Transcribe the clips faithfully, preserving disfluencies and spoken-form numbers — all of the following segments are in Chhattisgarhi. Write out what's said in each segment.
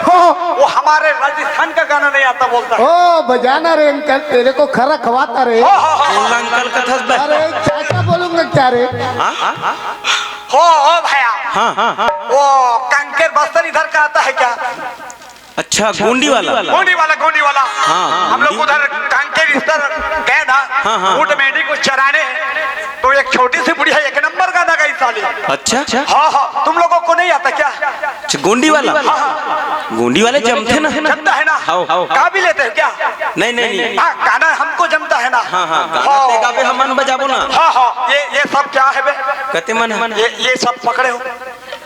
हो। वो हमारे राजस्थान का गाना नहीं आता बोलता है। ओ, बजाना रे अंकल, तेरे को खरा खवाता रे। हो, हो, हो, हो। बोलना अंकल का थस बे। अरे, चाचा बोलूंगा क्या रे? हाँ? हो, हो भैया। हाँ, हाँ, हाँ। वो कांकेर बस्तर इधर का आता है क्या? अच्छा, गोंडी वाला। गोंडी वाला, गोंडी वाला। हाँ, हम लोग गोंडी। उधर कांकेर इस तरह गए ना, हाँ, हाँ, ऊंट हाँ। मेंढी को चराने, तो एक छोटी सी बुढ़िया एक नंबर गाना गाई साली। अच्छा, अच्छा। हाँ, हाँ, तुम लोगों को नहीं आता क्या? अच्छा, गोंडी वाला? हाँ, हाँ। गोंडी वाले जमते ना। जमता है ना? हाओ, हाओ। गा भी लेते हो क्या? नहीं, नहीं, नहीं। हाँ, गाना हमको जमता है ना? हाँ, हाँ, गाना हाँ। ते गावे, हमन बजाबो ना। हाँ, हाँ, ये, ये सब क्या है बे? कते मन है? ये, ये सब पकड़े हो?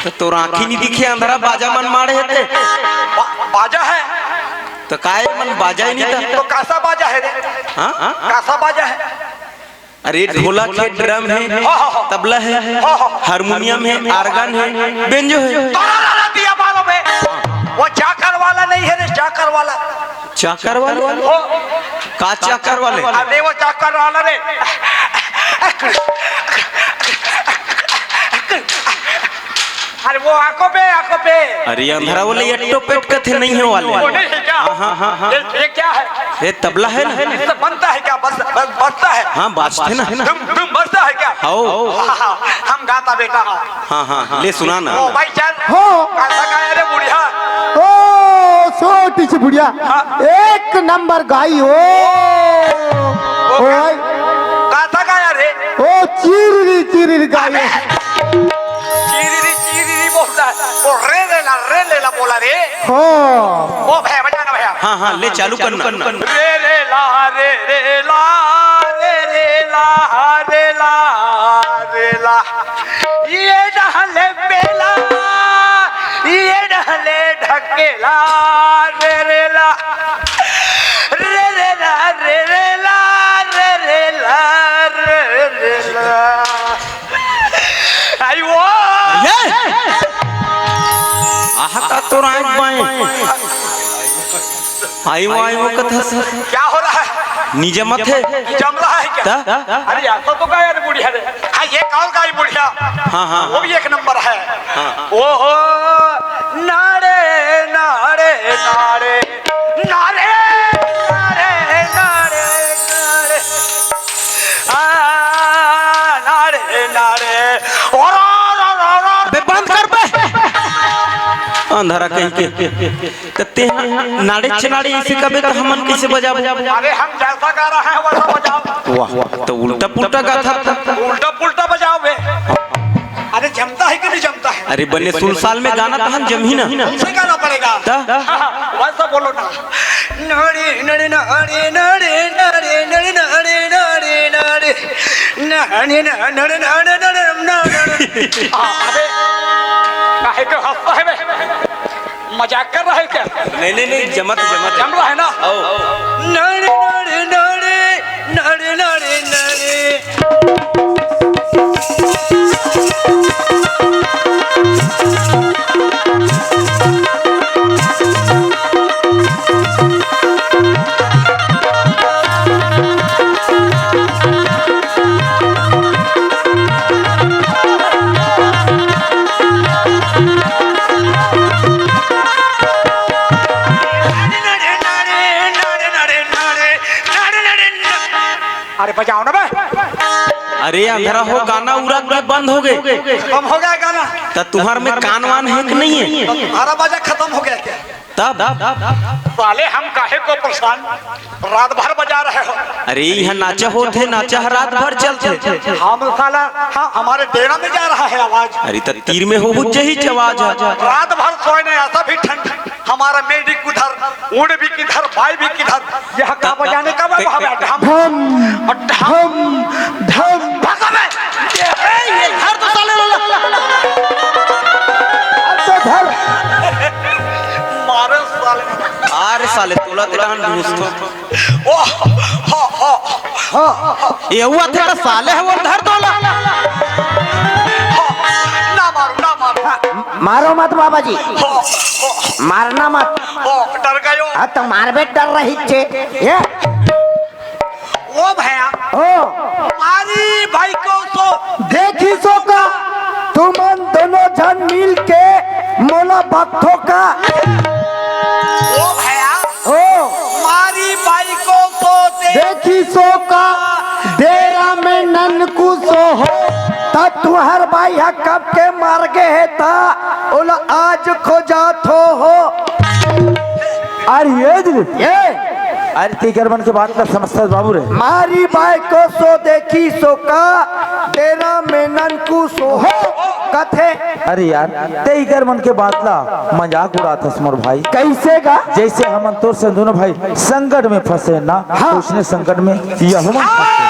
तो तोर आँखी नहीं दिखे, अंधरा बाजा मन मारे हे ते। बा-, बाजा है? तो काय मन बाजा ही नहीं था? तो कैसा बाजा है रे? हाँ? कैसा बाजा है? अरे, ढोलक है, ड्रम है, हाँ, हाँ, हाँ। तबला है, हाँ, हाँ। हारमोनियम है, आर्गन है, बेंजो है। तारा ला ला दिया बालों में। वो चाकर वाला नहीं है रे, चाकर वाला। चाकर वाले? वो का चाकर वाले? अरे, वो चाकर वाला रे। अरे, वो आंखों पे, आंखों पे। अरे, अंधरा वाले ये टोपेट कथे नहीं है वाले। वो नहीं है क्या? हाँ, हाँ, हाँ, हाँ। ये, ये क्या है? ये तबला है ना? इससे बनता है क्या? बस, बस, बजता है? हाँ, बाजते ना। तुम, तुम बजता है क्या? हाओ। हाँ, हाँ, हम गाता बेटा। हाँ, हाँ, हाँ, ले सुना ना। ओ भाई जान। हो। कैसा गाया रे बुढ़िया? ओ, छोटी सी बुढ़िया। हाँ। एक नंबर गाई हो। ओ ओ भाई। कैसा गाया रे? ओ चिररी चिररी गाई। चिररी चिररी बोलता है। ओ रे रे ला, रे ले ला बोला रे। हाँ। ओ भैया, बजा ना भैया। हाँ, हाँ, ले चालू करना। रे रे ला, रे रे ला, रे रे ला, रे ला, रे ला। ये डहले बेला, ये डहले ढकेला, रे रे ला, रे रे ला, रे रे ला, रे रे ला, रे रे ला। आई वो। ये। आहा का तो राय बाएं। आई वो, आई वो कथा सर। क्या हो रहा है? नीचे मत है। जम रहा है क्या? ता? अरे यार, तो, तो गाया रे बुढ़िया रे। हाँ, ये कौन गाई बुढ़िया? हाँ, हाँ। वो भी एक नंबर है। हाँ। ओहो, नारे, नारे, नारे, नारे, नारे, नारे, नारे। आ, नारे, नारे। ओरा, रा, रा, रा। बे, बंद कर बे। अंधरा कहीं के। त तेहा नाड़े चनाड़े इसे कबे त हमन कइसे बजाबो? अरे हम जैसा गा रहा है वैसा बजाओ। वाह, त उल्टा पुल्टा गाथा त। उल्टा पुल्टा बजाओ बे। अरे जमता है कि नहीं जमता है? अरे बने सुलसाल में गाना तहन जमही ना। हमसे गाना पड़ेगा। त? हाँ, हाँ, वैसा बोलो ना। नड़ी, नड़ी, नड़ी, नड़ी। हाँ, अबे, काहे को हंसता है बे? मजाक कर रहा है क्या? नहीं, नहीं, नहीं, जमत, जमत। जम रहा है ना? आओ। नड़, नड़, नड़, नड़, नड़, नड़। अरे बजाओ ना बे। अरे अंधरा हो, गाना उरा के बंद हो गए। खत्म हो गया गाना। त तुहार में कान वान है कि नहीं है? तो तुम्हारा बाजा खत्म हो गया क्या? तब? साले हम काहे को परेशान, रात भर बजा रहे हो। अरे इहाँ नाचा होत है, नाचा ह रात भर चलत है। हम साला, हाँ, हमारे डेरा में जा रहा है आवाज। अरे त तीर में हो, हो जही आवाज है। रात भर सोए नहीं, ऐसा भी ठंड। हमारा मेंढी किधर, ऊंट भी किधर, भाई भी किधर। यह का बजाने का वह है? ढम, और ढम, ढम, ढम। भागो बे। ए, ए, ये धर तो साले लोला। अब तो धर। मारे साले। अरे साले, तोला तेरा घूस तो। ओ, हो, हो। हाँ। ये हुआ थे तो साले है वो धर तोला। हो, ना मारो, ना मारो। मारो मत बाबा जी। हो, हो। मारना मत। ओ, डर गयो। हाँ, तो मारबे डर रही छे। ये। ओ भैया। ओ। मारी भाई को तो। देखी सो का, तुमन दोनों झन मिल के मोला बकथो का। यह कब के मर गे हे ता, ओला आज खोजात हो, हो। अरे ये दिल। ये। अरे तेकर मन के बात ला समझथस बाबू रे। मारी बायको सो देखी सो का, डेरा में ननकू सो हो, कथे। अरे यार, तेकर मन के बात ला मजाक उड़ाथस मोर भाई। कैसे गा? जैसे हमन तोर से दोनों भाई संकट में फंसे ना, हाँ। उसने संकट में यह मन फंसे।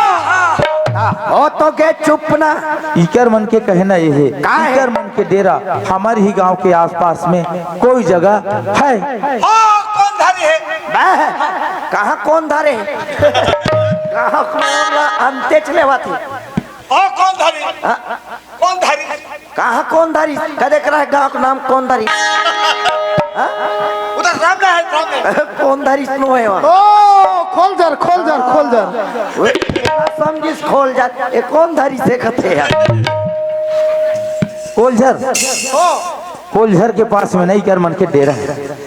हाँ, हो तो गे चुप ना। इकर मन के कहना ये हे, का हे? इकर मन के डेरा हमर ही गांव के आसपास में कोई जगह है? ओ, कोन धरी हे? बे, कहाँ कोन धरे? कहाँ कोन ला अंतेच लेवाथे? ओ, कोन धरी? हाँ? कोन धरी? कहाँ कोन धरी? कदे करा हे गाँव के नाम कोन धरी? हाँ? उधर सामने है, सामने। कोन धरी सुनो है वहाँ? ओ, खोल जर, खोल जर, खोल जर। वे समझिस खोल जर, ये कोन धरी से कथे यार? कोलझर। ओ। कोलझर के पास में नहीं कर मन के डेरा है।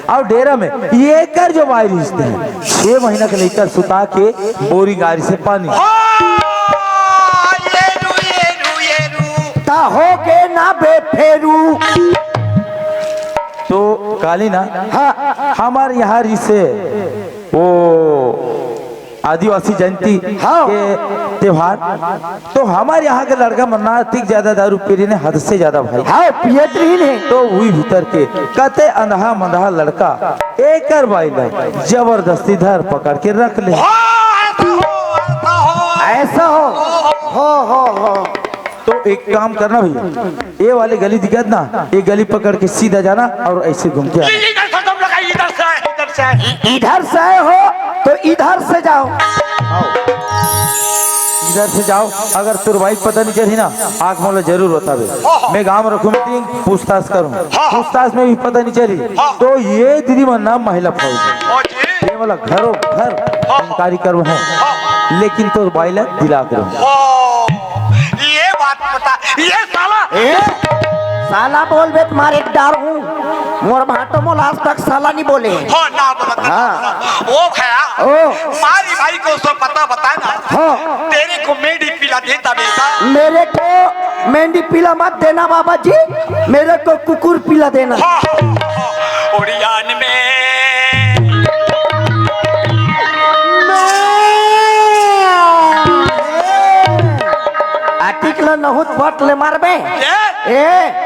अउ डेरा में ये कर जो बाई रिहिस तेन, छह महीना के लइका सुता के बोरी गारी से पानी। हाँ, ये रू, ये रू, ये रू। ता हो गे ना बे फेरू। तो काली ना, हाँ। हमर यहाँ रिसे वो आदिवासी जयंती हाँ। के त्योहार, तो हमर यहाँ के लड़का मन ना अतिक ज्यादा दारू पी रहिन, हद से ज्यादा भाई। हाँ, पियत रहिन हे। तो उही भीतर के कते अंधा मंधा लड़का एकर बाई ला जबरदस्ती धर पकड़ के रख ले। हाँ, ऐसा हो, ऐसा हो। ऐसा हो। हो, हो, हो। तो एक काम करना भैया, ये वाली गली दिखत ना, ये गली पकड़ के सीधा जाना और ऐसे घूम के आना। ये, ये इधर से तुम लोग आइए, इधर से आए, इधर से आए। इ-, इधर से आए हो तो इधर से जाओ। इधर से जाओ, अगर तोर बाई के पता नहीं चलही ना, आके मोला जरूर बताबे। हाँ, हाँ। मैं गांव में रखूं मीटिंग, पूछताछ करूं। हाँ, हाँ। पूछताछ में भी पता नहीं चलही, हाँ। तो ये दीदी मन ना महिला फौज हे। हाँ जी। ये वाला घरों घर हाँ, हाँ। इंक्वायरी करवाहूं। हाँ। लेकिन तोर बाई ला दिला के रहूं। ओ, ये बात बता, ये साला। ए, साला बोलबे त मारे के डर हूँ। मोर भांटो मोला आज तक साला नहीं बोले। हो ना बोला था। हाँ। ओ भैया, ओ। मारी बाई को उसको पता बताए ना। हाँ। तेरे को मेंढी पिला देता बेटा। मेरे को मेंढी पिला मत देना बाबा जी, मेरे को कुकुर पिला देना। हाँ, हाँ, हाँ, हाँ। उड़ियान में। अतिक ला नहुत बट ले मारबे। ये? ए?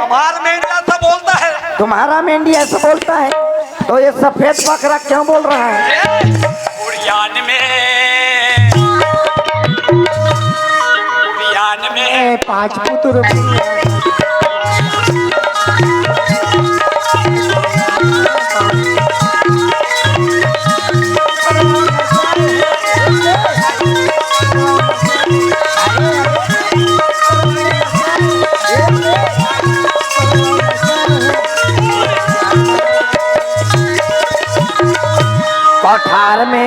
हमार मेंढी ऐसा बोलता है। तुम्हारा मेंढी ऐसा बोलता है? तो ये सफेद बकरा क्यों बोल रहा है? ये? उड़ियान में। उड़ियान में। ए, पाँच पुत्र। कोठार में।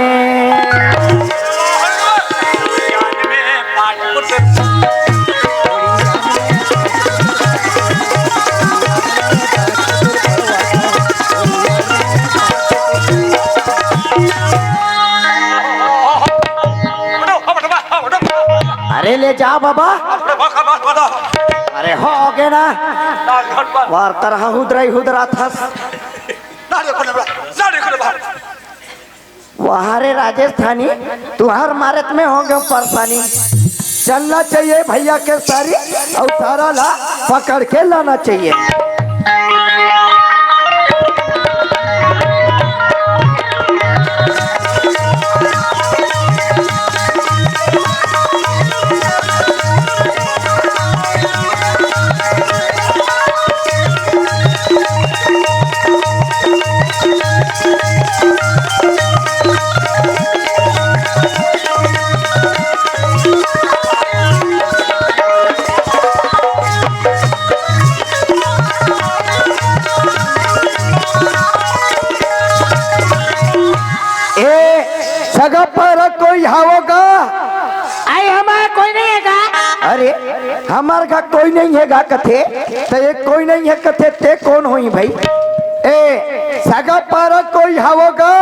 अरे ले जा बाबा। अरे हो गे ना। वार तरह हुदराई हुदरा थस। वाह रे राजस्थानी, तुहर मारत में हो गयो परेशानी। चलना चाहिए भैया के सारी, अउ सारा ला पकड़ के लाना चाहिए। ए, सगा पारा कोई हावोगा? आई हमारा कोई नहीं है का? अरे, हमार का कोई नहीं है गा कथे, तो ये कोई नहीं है कथे, ते कौन होई भाई? ए, सगा पारा कोई हावोगा?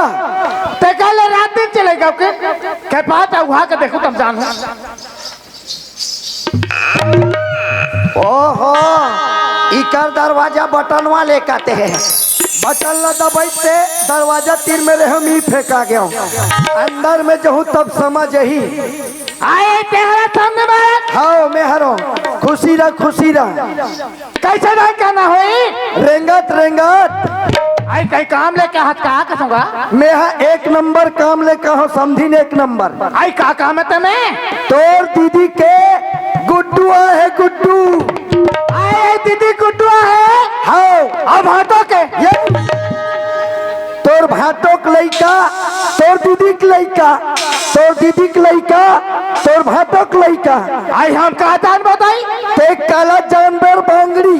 ते कल रात दिन चलेगा के? के बात है, वहाँ के देखो तब जानो। ओहो, इकर दरवाजा बटन वाले कहते हैं। बटन ला दबाइते दरवाजा तीर में रहे, मी फेंका गयो। अंदर में जहूँ तब समझ ही। आए तेहरा सामने में। हाँ, मैं हरो। खुशी रह, खुशी रह। कैसे नहीं कहना होई? रेंगत, रेंगत। आई कहीं काम लेके हाथ कहा कसूंगा? मैं हा एक नंबर काम लेके हो, समझिन, एक नंबर। आई का काम है तमे? तोर दीदी के गुड्डू आहे, गुड्डू। आए दीदी गुड्डू आहे? हाँ। अब हाथों के? ये तोर भाटोक लइका, तोर दीदीक लइका, तोर दीदीक लइका, तोर भाटोक लइका। आई हम का जान बताई? ते काला जानवर बांगड़ी।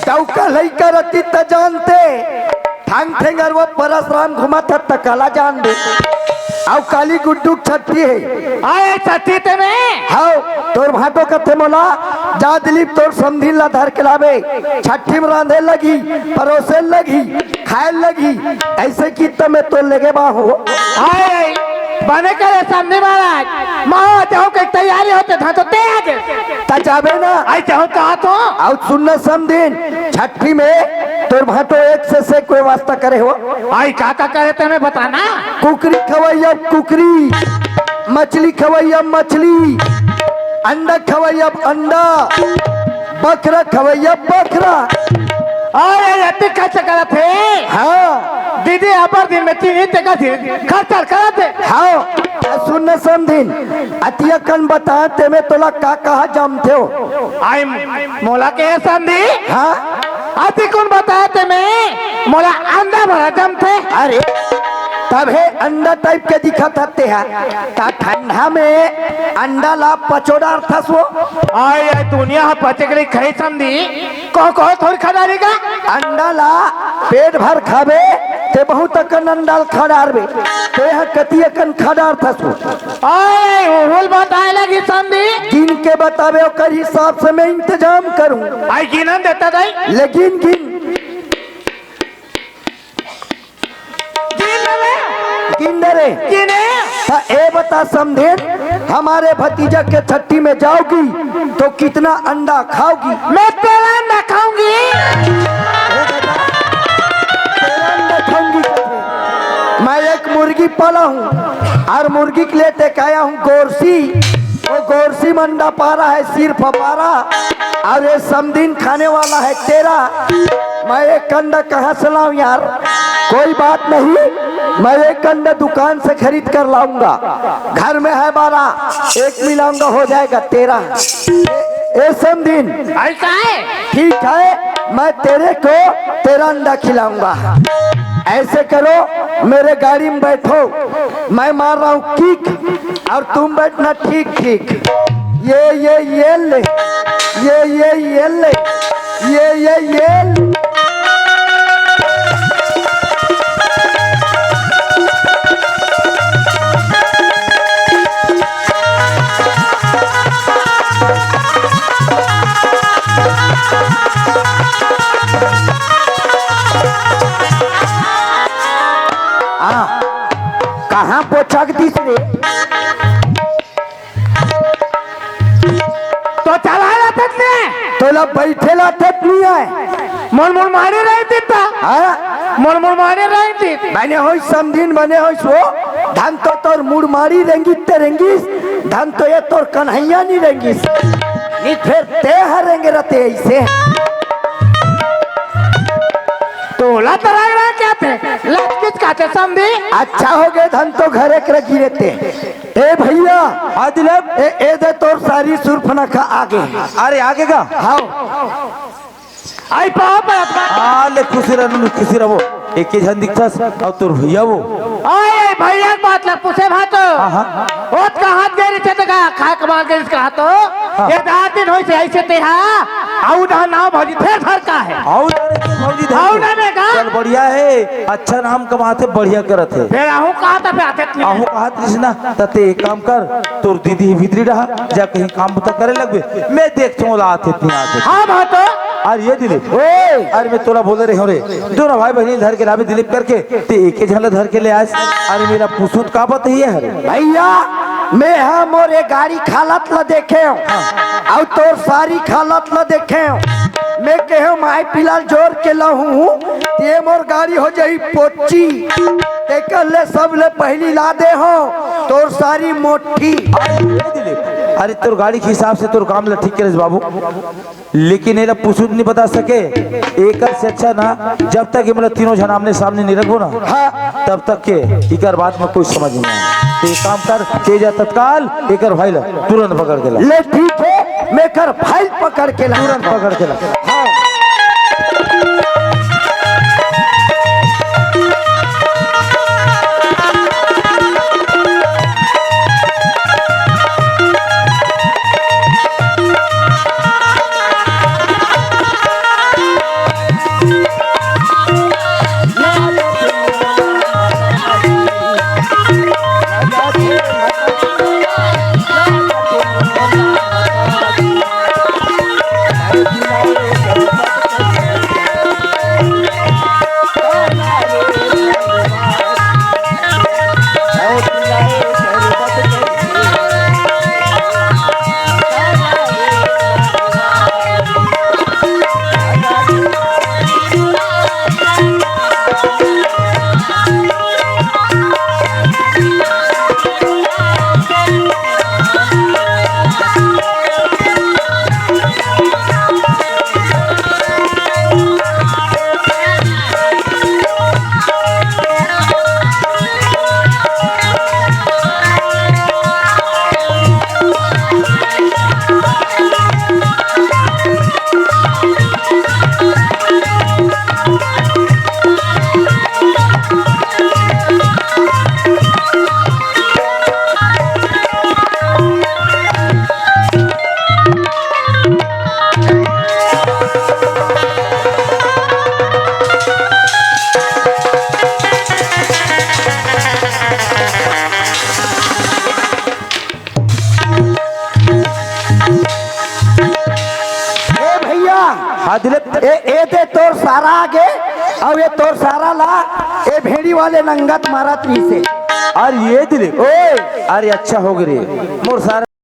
डौका लइका रति त जानते। थांग ठेंगर वो परसराम घुमत ह त काला जान दे। अउ काली गुड्डू छट्ठी है। आए छट्ठी ते में? हाव, तोर भाटो कथे मोला, जा दिलीप तोर समधिन ला धर के लाबे। छट्ठी में रांधे लगी, परोसे लगी। खाए लगी, ऐसे की त मैं तो लेगे बा हो। आए, बने करे समधी महाराज, माँ जाओ के तैयारी होते था तो ते आगे। त जाबे ना। आई जाओ कहा तो? आउ सुन ना समधिन, छठी में तोर भाटो एक से से कोई वास्ता करे हो। आई का का करे ते में बताना। कुकरी खवई अब कुकरी, मछली खवई अब मछली, अंडा खवई अब अंडा, बकरा खवई अब बकरा। अरे, अति खर्च करत हे। हाँ। दीदी, अबर दिन में तीन ही टका से खर्च करत हे। हाँ। सुन न समधिन, अतिया कन बता, ते में तोला का कहा जमथे हो? आई मोला के समधी? हाँ। अति कौन बताए ते में? मोला अंडा भरा जमथे। अरे, तब हे अंडा टाइप के दिखत हते हा। ता ठंडा में अंडा ला पचो डारथस वो। आय, आय, दुनिया ह पचे के लिए खाई समधी। कहो, कहो, थोड़ी खा डारेगा। अंडा ला पेट भर खाबे, ते बहुत अकन अंडा ला खा डारबे। ते ह कति अकन खा डारथस वो। आय, उहुल बताए लगी समधी। गिन के बताबे, ओकर हिसाब से मैं इंतजाम करूं। आई गिनन देता दाई। लेकिन गिन। गिन ले। गिन दे रे। गिने। त ए बता समधिन, हमारे भतीजा के छट्ठी में जाओगी तो कितना अंडा खाओगी? मैं तेरह अंडा खाऊंगी। ए बेटा, तेरह अंडा खाऊंगी। मैं एक मुर्गी पाला हूँ और मुर्गी के लिए टेकाया हूँ गोरसी। वो गोरसी में अंडा पारा है सिर्फ बारह, और ये समधिन खाने वाला है तेरह। मैं एक अंडा कहाँ से लाऊं यार? कोई बात नहीं, मैं एक अंडा दुकान से खरीद कर लाऊंगा। घर में है बारह, एक मिलाऊंगा, हो जाएगा तेरह। ए समधिन, ऐसा है? ठीक है, मैं तेरे को तेरह अंडा खिलाऊंगा। ऐसे करो, मेरे गाड़ी में बैठो, मैं मार रहा हूँ किक और तुम बैठना ठीक ठीक। ये, ये, ये ले, ये, ये, ये ले, ये, ये, ये ले। हाँ, कहाँ पोछा के दिस रे? तो चला ला तक ने। तोला बैठे ला तक नहीं आए। मोर मुड़ मारी रही थी ता। हाँ? मोर मुड़ मारी रही थी। बने होई समधिन बने होई सो। धन तो तोर मुड़ मारी रेंगी ते रेंगीस। धन तो ये तोर कन्हैया नहीं रेंगीस। नहीं फिर ते हरेंगे रहते ऐसे। तोला तराग रहा क्या थे? लटकिस का थे समधी? अच्छा हो गए धन तो घरे के गिरे थे। ए भैया। हाँ दिलीप। ए, ए दे तोर सारी सुरफना का आगे। अरे आगे का? हाँ। आई पाओ पर अपना। आ ले खुशी रहो, खुशी रहो। एक ही झन दिखथस, और तोर भैया वो। ओए, भैया के बात ला पूछे भातो। हाँ, हाँ। ओत का हाथ गए रहे थे तो का, खाए कमाल के इसका हाथो। हाँ। ये दार दिन होई से ऐसे ते हा। आऊ ना नाव भौजी फेर घर का है। आऊ ना रे भौजी धर आऊ के। ना बेटा। चल बढ़िया है, अच्छा नाम कमाथे, बढ़िया करत है। फेर आहू कहा था पे आते नहीं। आहू कहा था ना, त ते एक काम कर, तोर दीदी ही भीतरी रहा, जा कहीं काम बुता करे लगबे, मैं देखथों ओला आथे नहीं आथे। हाँ भातो। अरे ये दिलीप। ओए। अरे मैं तोला बोले रहे हूँ रे, दोनों भाई बहनी धर के लाबे दिलीप करके, ते एक ही झन ला धर के ले आस। अरे मेरा पुसूत का बात ही है रे। भैया, मैं हा मोर ए गाड़ी खालत ल देखेंव, अउ तोर सारी खालत ल देखेंव। मैं कहेंव माई पिलाल जोर के लहूं, ते मोर गाड़ी हो जाही पोची। तेकर ले सब ले पहिली ला दे हो तोर सारी मोठी। अरे, अरे, तोर गाड़ी के हिसाब से तोर काम ल ठीक करेस बाबू। लेकिन एला पुसुत नहीं बता सके। एकर से अच्छा ना, जब तक ये मतलब तीनों झन आमने सामने नहीं रखबो ना, हाँ। तब तक के इकर बात में कोई समझ नहीं आए। तो एक काम कर, तेजा तत्काल एकर भाई ला तुरंत पकड़ के ला। ले ठीक है, मैं कर भाई पकड़ के ला। तुरंत पकड़ के ला। हाँ। ए भैया, हाँ दिलीप। ए, ए दे तोर सारा आगे, अउ ए तोर सारा ला ए भेड़ी वाले नंगत मारत रहिसे। अरे ये दिलीप, ओए। अरे अच्छा हो गे रे, मोर सारा